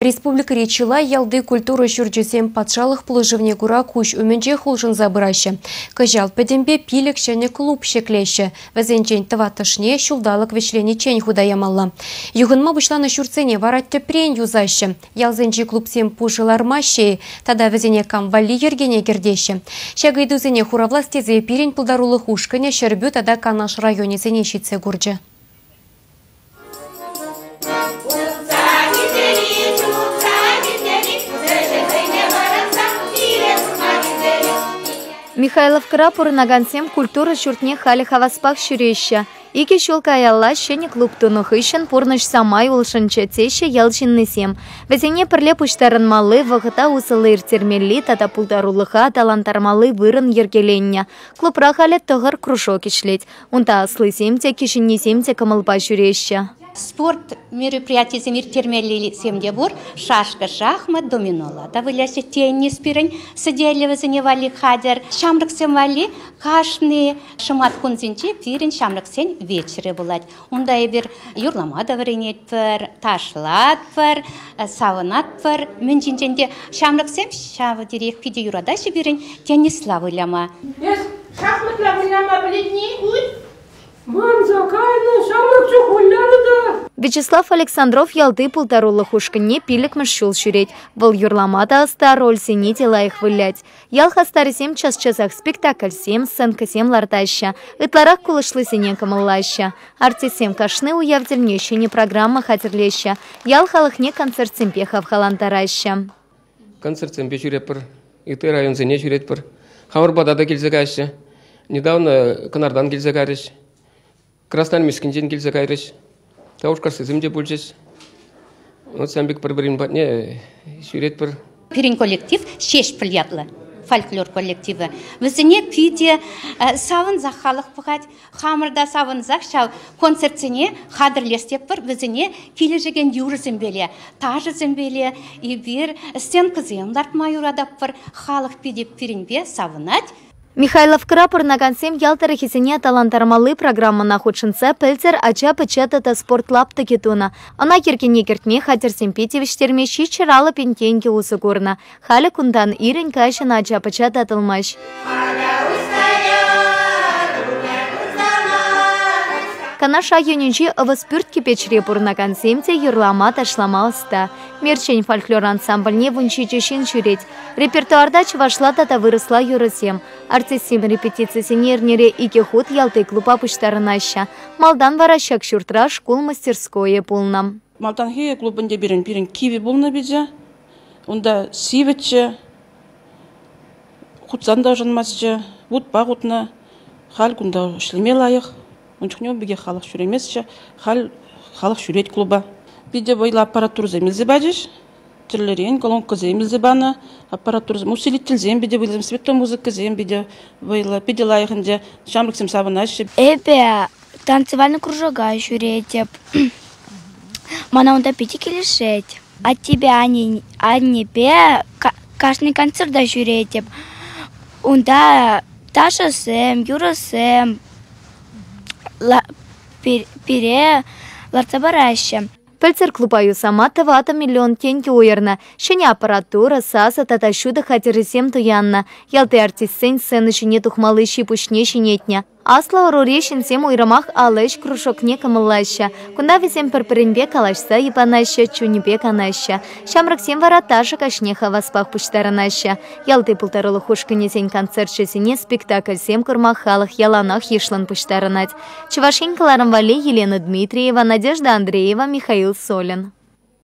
Республикӑри чылай ялти культура ҫурчӗсем патшалӑх пулӑшӑвне кура куҫ умӗнчех улшӑнса пыраҫҫӗ. Кӑҫал пӗтӗмпе 5 ҫӗнӗ клуб ҫӗклеҫҫӗ. Вӗсенчен тӑваттӑшне ҫулталӑк вӗҫлениччен хута ямалла. Юхӑнма пуҫланӑ ҫуртсене вара тӗпрен юсаҫҫӗ. Ялсенчи клубсем пушӑ лармаҫҫӗ-и тата вӗсене кам валли йӗркене кӗртеҫҫӗ? Ҫак ыйтусене хуравлас тесе пирӗн пултарулӑх ушкӑнӗ Ҫӗрпӳ тата Канаш районӗсене ҫитсе курчӗ. Михайловкӑра пурӑнакансем культура ҫуртне халӗ хаваспах ҫӳреҫҫӗ. Икӗ ҫул каялла ҫӗнӗ клуб тунӑ хыҫҫӑн пурнӑҫ самай улшӑнчӗ, теҫҫӗ ял ҫыннисем. Вӗсене пӗрле пуҫтарӑнмалли, вӑхӑта усӑллӑ ирттермелли тата пултарулӑха аталантармалли вырӑн йӗркеленнӗ. Клубра халӗ 9 кружок ӗҫлет. Унта аслисем те, кӗҫӗннисем те кӑмӑлпа ҫӳреҫҫӗ. Спорт мероприятийӗсем ирттермеллисем те пур. Шашка, шахмат, доминола та выляҫҫӗ. Теннис пирӗн сӗтеллӗ вӗсене валли хатӗр. Ҫамрӑксем валли кашни шӑмат кунсенче пирӗн ҫамрӑксен вечерӗ пулать. Унта эпир юрлама та вӗренетпӗр, ташлатпӑр, савӑнатпӑр. Мӗн ҫинчен те ҫамрӑксем ҫав териех питӗ юратаҫҫӗ пирӗн теннисла выляма. Эс шахматла выляма пӗлетни пуль? Манса кайнӑ, ҫамрӑк чух вылянӑ та. Вячеслав Александров ялти пултарулӑх ушкӑнне 5-мӗш ҫул ҫӳрет. Вӑл юрлама та ӑста, рольсене те лайӑх вылять. Ял хастарӗсем час-часах спектакльсем, сценкӑсем лартаҫҫӗ. Ытларах кулӑшлисене кӑмӑллаҫҫӗ. Артистсем кашни уяв тӗлне ҫӗнӗ программа хатӗрлеҫҫӗ. Ял халӑхне концертсемпе хавхалантараҫҫӗ. Концертсемпе ҫӳретпӗр, ытти районсене ҫӳретпӗр. Хамӑр пата та килсе каяҫҫӗ. Недавно Кӑнартан килсе кайрӗҫ. Красноармейскинчен килсе кайрӗҫ. Тавӑшкассисем те пулчӗҫ. Вот ҫавӑн пек пӗр-пӗрин патне ҫӳретпӗр. Пирӗн коллектив Ҫеҫпӗл ятлӑ фольклор коллективӗ. Вӗсене питӗ савӑнсах халӑх пӑхать. Хамӑр та савӑнсах ҫав концертсене хатӗрлес тетпӗр. Вӗсене килӗшекен юрӑсемпеле, ташӑсемпеле эпир сценкӑсем лартма юрататпӑр. Халӑх питӗ пирӗнпе савӑнать. Михайловкӑра пурӑнакансем ял тӑрӑхӗсене аталантармалли программӑна хутшӑнса пӗлтӗр ача-пӑча тата спорт лаптӑкӗ тунӑ. Ӑна йӗркене кӗртме, хатӗрсемпе тивӗҫтерме 750 пин тенкӗ усӑ курнӑ. Халӗ кунтан ирӗн-каҫӑн ача-пӑча татӑлмасть. Канаш районӗнчи Ӑвӑспӳрт Кипечре пурӑнакансем те юрлама-ташлама ӑста. Мерчен фольклор ансамбльне 17 ҫын ҫӳрет. Репертуарта чӑвашла тата вырӑсла юрӑсем. Артистсем репетицисене эрнере 2 хут ялти клуба пуҫтарӑнаҫҫӗ. Малтан вара ҫак ҫуртра шкул мастерскойӗ пулнӑ. Малтанхи клуб ӗнтӗ пирӗн кивӗ пулнӑ пичӗ. Унта сивӗччӗ, хутсан та ӑшӑнмастчӗ, вутпа хутнӑ. Халь кунта ӗҫлеме лайӑх. Ун чухне ун пекех халӑх ҫӳреместчӗ. Халь халӑх ҫӳрет клуба. Питӗ вӑйлӑ аппаратурӑсем илсе пачӗҫ. Тӗрлӗрен колонкӑсем илсе панӑ. Аппаратурӑсем, усилительсем питӗ вӑйлӑ, светомузыкӑсем питӗ вӑйлӑ, питӗ лайӑх ӗнтӗ. Ҫамрӑксем савӑнаҫҫӗ. Эпӗ танцевальный кружока ҫӳретӗп. Мана унта питӗ килӗшет. Аттепе аннепе кашни концерта ҫӳретӗп. Унта ташӑсем, юрӑсем пире лартса параҫҫӗ. Пӗлтӗр клуба юсама 4 миллион тенкӗ уйӑрнӑ. Ҫӗнӗ аппаратура, сасӑ тата ҫутӑ хатӗрӗсем туяннӑ. Ялти артистсен сцена ҫине тухмалли ҫи-пуҫне ҫӗнетнӗ. Аслӑ ӑрури ҫынсем уйрӑмах алӑ ӗҫ кружокне кӑмӑллаҫҫӗ. Кунта вӗсем пӗр-пӗринпе калаҫса йӑпанаҫҫӗ, чунӗпе канаҫҫӗ. Ҫамрӑксем вара ташӑ каҫне хаваспах пуҫтарӑнаҫҫӗ. Ялти пултарулӑх ушкӑнӗсен концерчӗсене, спектакльсем курма халӑх яланах йышлӑн пуҫтарӑнать. Чӑваш Ен кӑларӑм валли Елена Дмитриева, Надежда Андреева, Михаил Солин.